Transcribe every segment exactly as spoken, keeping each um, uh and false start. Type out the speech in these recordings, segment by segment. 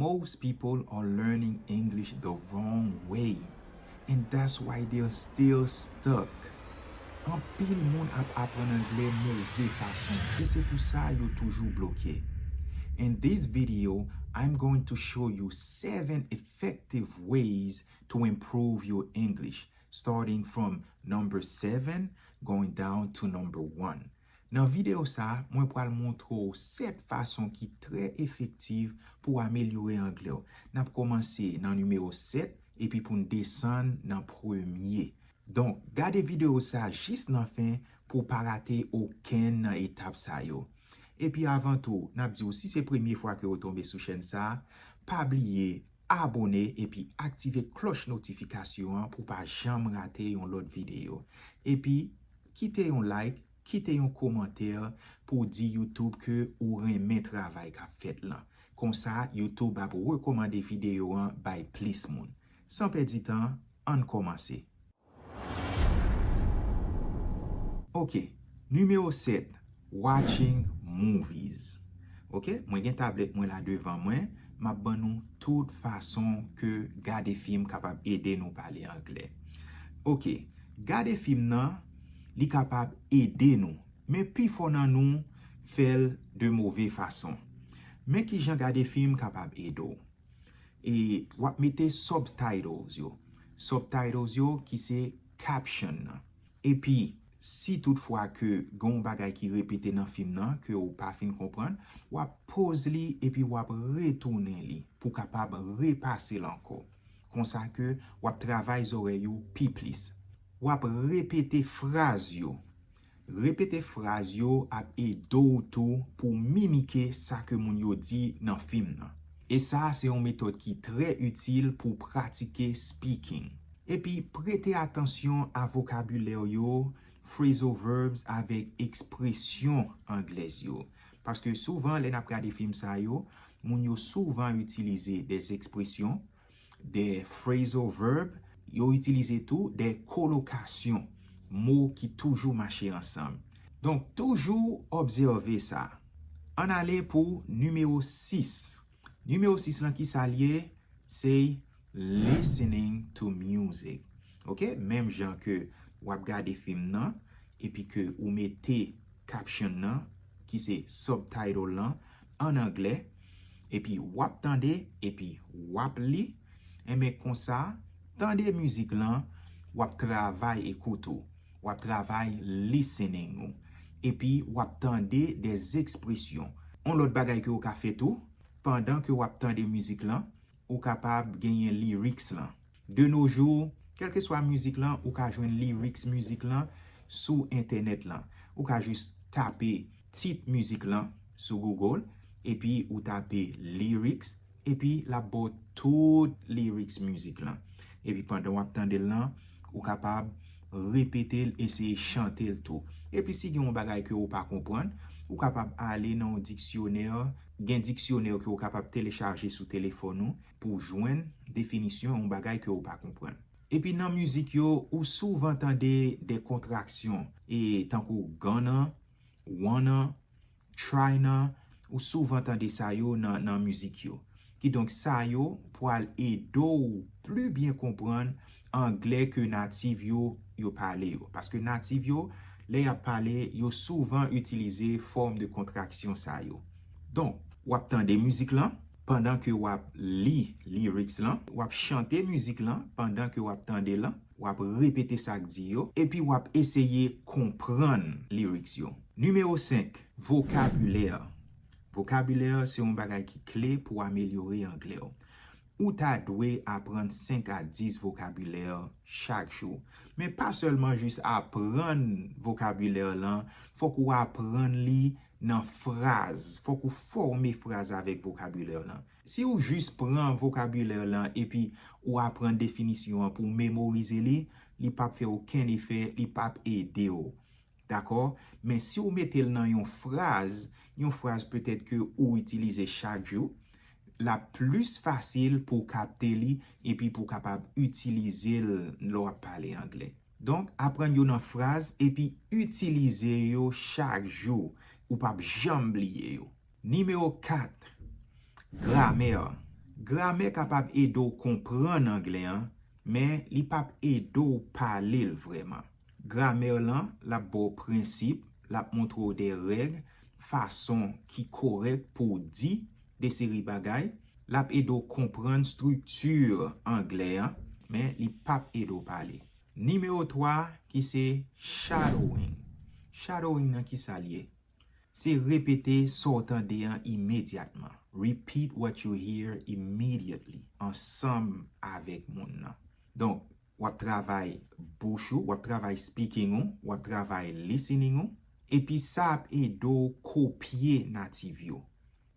Most people are learning English the wrong way, and that's why they're still stuck. Anpil moun ap aprann anglè move fason, e se pou sa yo toujou bloke. In this video, I'm going to show you seven effective ways to improve your English, starting from number seven, going down to number one. Nan videyo sa a, mwen pral montre w sèt fason ki trè efektiv pou w amelyore anglè w. N ap kòmanse nan nimewo sèt, epi pou n desann nan premye. Donk, gade videyo sa a jis nan fen pou w pa rate okenn nan etap sa yo. Epi avan tou, n ap di w si se premye fwa ke w tonbe sou chèn sa a, pa bliye abone epi aktive klòch notifikasyon an pou w pa janm rate yon lòt videyo. Epi, kite yon like, kite yon kòmantè pou w di YouTube ke ou renmen travay k ap fèt lan. Konsa, YouTube ap rekòmande videyo an bay plis moun. San pèdi tan, ann kòmanse. Ok, nimewo sèt, watching movies. Ok, mwen gen tablèt mwen la devan mwen, m ap ban nou tout fason ke gade fim kapab ede nou pale anglè. Ok, gade fim nan, li kapab ede nou, men pifò nan nou fè l de move fason. Men kijan gade fim kapab ede w. E w ap mete subtitles yo. Subtitles yo ki se caption nan. Epi, si toutfwa ke gen yon bagay ki repete nan fim nan ke w pa fin konprann, w ap poz li epi w ap retounen li pou w kapab repase l ankò. Konsa ke w ap travay zòrèy ou pi plis. W ap repete fraz yo. Repete fraz yo ap ede w tou pou w mimike sa ke moun yo di nan fim nan. E sa a se yon metòd ki trè itil pou w pratike speaking. Epi, prete atansyon a vokabilè yo, phrasal verbs avèk ekspresyon anglèz yo. Paske souvan, lè n ap gade fim sa yo, moun yo souvan itilize des expressions, des phrasal verbs, yo itilize tou des collocations, mo ki toujou mache ansanm. Donk, toujou obsève sa. Ann ale pou nimewo sis. Nimewo sis lan, ki sa l ye? Se listening to music. Ok? Menm jan ke w ap gade fim nan, epi ke ou mete caption nan, ki se subtitle lan, an anglè, epi w ap tande, epi w ap li, enben konsa, tande mizik lan, w ap travay ekout ou, w ap travay listening ou, epi w ap tande des expressions. Yon lòt bagay ke w ka fè tou, pandan ke w ap tande mizik lan, ou kapab genyen lyrics lan. De nos jours, kèlkeswa mizik lan, ou ka jwenn lyrics mizik lan sou entènèt lan. Ou ka jis tape tit mizik lan sou Google, epi ou tape lyrics, epi l ap ba w tout lyrics mizik lan. Epi pandan w ap tande l lan, ou kapab repete l, eseye chante l tou. Epi si gen yon bagay ke ou pa konprann, ou kapab ale nan yon diksyonè, gen diksyonè ke ou kapab telechaje sou telefòn ou pou w jwenn definisyon yon bagay ke ou pa konprann. Epi nan mizik yo, ou souvan tande de kontraksyon, e tankou gonna, wanna, tryna, ou souvan tande sa yo nan, nan mizik yo. Kidonk, sa yo pral ede w pli byen konprann anglè ke natif yo, yo pale yo. Paske natif yo, lè y ap pale, yo souvan itilize fòm de kontraksyon sa yo. Donk, w ap tande mizik lan, pandan ke w ap li lyrics lan, w ap chante mizik lan pandan ke w ap tande lan, w ap repete sa k di yo, epi w ap eseye konprann lyrics yo. Nimewo senk, vokabilè. Vokabilè se yon bagay ki kle pou amelyore anglè w. Ou ta dwe aprann senk a dis vokabilè chak jou. Men pa sèlman jis aprann vokabilè lan, fòk ou aprann li nan fraz. Fòk ou fòme fraz avèk vokabilè lan. Si ou jis pran vokabilè lan epi ou aprann definisyon an pou w memorize li, li p ap fè okenn efè, li p ap ede w. Dakò? Men si w mete l nan yon fraz, yon fraz petèt ke ou itilize chak jou, l ap plis fasil pou w kapte li epi pou w kapab itilize l lè w ap pale anglè. Donk, aprann yo nan fraz epi itilize yo chak jou. Ou p ap janm bliye yo. Nimewo kat, gramè. Gramè kapab ede w konprann anglè an, men li p ap ede w pale l vrèman. Gramè lan, l ap ba w prensip, l ap montre w de règ, fason ki korèk pou w di de seri bagay, l ap ede w konprann estrikti anglè an, men li p ap ede w pale. Nimewo twa, ki se shadowing. Shadowing nan ki sa l ye? Se repete sa w tande an imedyatman. Repeat what you hear immediately, ansanm avèk moun nan. Donk, w ap travay bouch ou, w ap travay speaking ou, w ap travay listening ou, epi sa ap ede w kopye native yo.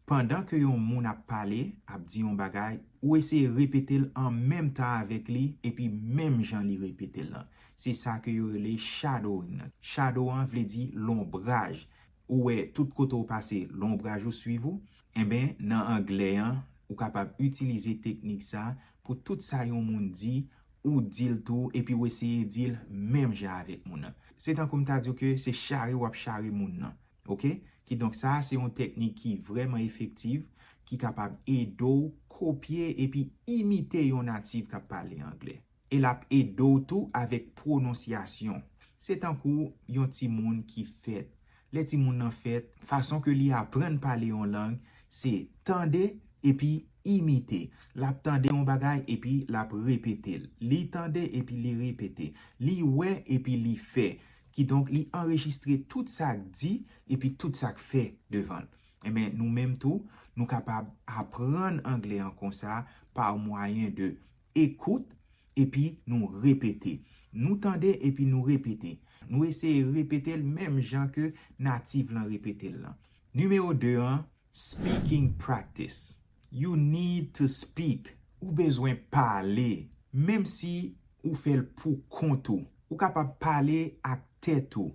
Pandan ke yon moun ap pale, ap di yon bagay, ou eseye repete l an menm tan avèk li, epi menm jan li repete l lan. Se sa ke yo rele shadowing nan. Shadow an vle di lonbraj. Ou wè, tout kote w pase, lonbraj ou swiv ou. Enben, nan anglè an, ou kapab itilize teknik sa pou tout sa yon moun di, ou di l tou, epi w eseye di l menm jan avèk moun nan. Se tankou m ta di w ke se chare w ap chare moun nan. Oke? Kidonk, sa a se yon teknik ki vrèman efektiv, ki kapab ede w kopye epi imite yon natif k ap pale anglè. E l ap ede w tou avèk pwononsyasyon. Se tankou yon timoun ki fèt. Lè timoun nan fèt, fason ke li aprann pale yon lang, se tande epi imite. L ap tande yon bagay epi l ap repete l. Li tande epi li repete. Li wè epi li fè. Kidonk, li anrejistre tout sa k di epi tout sa k fè devan l. Enben, nou menm tou, nou kapab aprann anglè an konsa pa mwayen de ekout epi nou repete. Nou tande epi nou repete. Nou eseye repete l menm jan ke natif lan repete l lan. Nimewo de an, speaking practice. You need to speak. Ou bezwen pale, menm si ou fè l pou kont ou. Ou kapab pale ak tèt ou.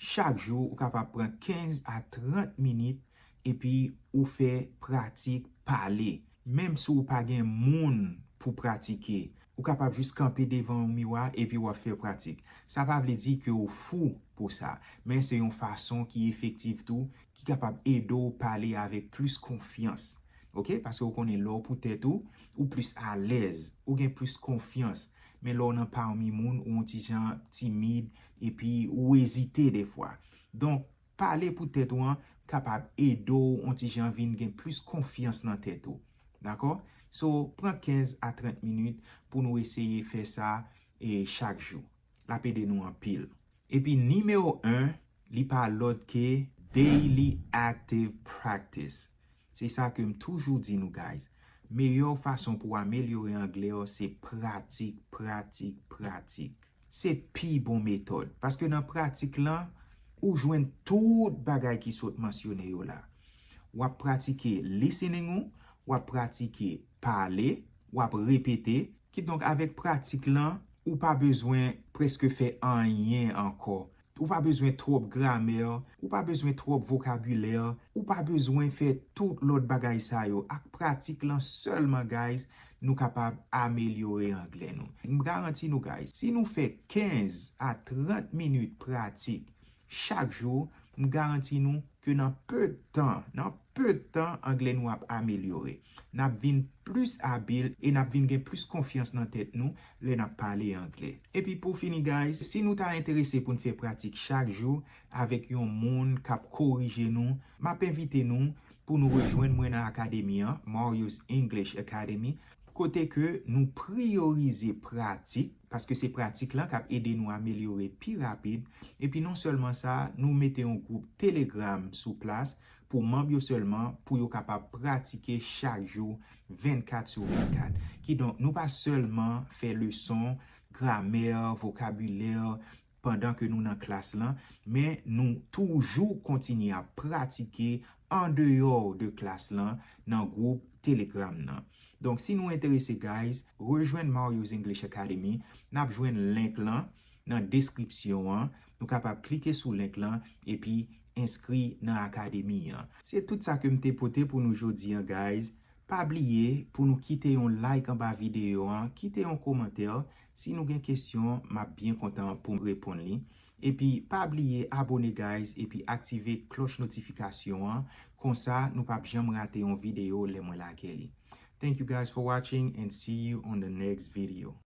Chak jou, ou kapab pran kenz a trant minit epi ou fè pratik pale. Menm si ou pa gen moun pou pratike, ou kapab jis kanpe devan yon miwa epi w ap fè pratik. Sa pa vle di ke w fou pou sa, men se yon fason ki efektiv tou, ki kapab ede w pale avèk plis konfyans. Oke? Paske w konnen lè w pou tèt ou, ou plis alèz, ou gen plis konfyans. Men lè w nan pami moun, ou yon ti jan timid, epi ou ezite defwa. Donk, pale pou tèt ou an kapab ede w yon ti jan vin gen plis konfyans nan tèt ou. Dakò? So, pran kenz a trant minit pou nou eseye fè sa e chak jou. L ap ede nou anpil. Epi nimewo en, li pa lòt ke daily active practice. Se sa ke m toujou di nou, guys. Meyè fason pou w amelyore anglè w, se pratik, pratik, pratik. Se pi bon metòd. Paske nan pratik lan, ou jwenn tout bagay ki sot mansyone yo la. W ap pratike listening ou, w ap pratike pale, w ap repete. Kidonk, avèk pratik lan, ou pa bezwen prèske fè anyen ankò. Ou pa bezwen twòp gramè, ou pa bezwen twòp vokabilè, ou pa bezwen fè tout lòt bagay sa yo. Ak pratik lan sèlman, guys, nou kapab amelyore anglè nou. M garanti nou, guys, si nou fè kenz a trant minit pratik chak jou, m garanti nou ke nan pe tan, nan pe tan, anglè nou ap amelyore. N ap vin plis abil e n ap vin gen plis konfyans nan tèt nou lè n ap pale anglè. Epi pou fini, guys, si nou ta enterese pou n fè pratik chak jou avèk yon moun k ap korije nou, m ap envite nou pou nou rejwenn mwen nan akademi an, Mario's English Academy, kote ke nou priyorize pratik, paske se pratik lan k ap ede nou amelyore pi rapid. Epi non sèlman sa, nou mete yon gwoup Telegram sou plas pou manm yo sèlman, pou yo kapab pratike chak jou, vennkat sou vennkat. Kidonk, nou pa sèlman fè leson, gramè, vokabilè, pandan ke nou nan klas lan, men nou toujou kontinye ap pratike andeyò de klas lan nan gwoup Telegram nan. Donk, si nou enterese, guys, rejwenn Mario's English Academy, n ap jwenn link lan nan deskripsyon an. Nou kapab klike sou link lan epi enskri nan akademi an. Se tout sa ke m te pote pou nou jodi an, guys. Pa bliye pou nou kite yon like anba videyo an, kite yon kòmantè. Si nou gen kesyon, m ap byen kontan pou m reponn li. Epi pa bliye abone, guys, epi aktive klòch notifikasyon an, konsa nou p ap janm rate yon videyo lè mwen lage li. Thank you guys for watching and see you on the next video.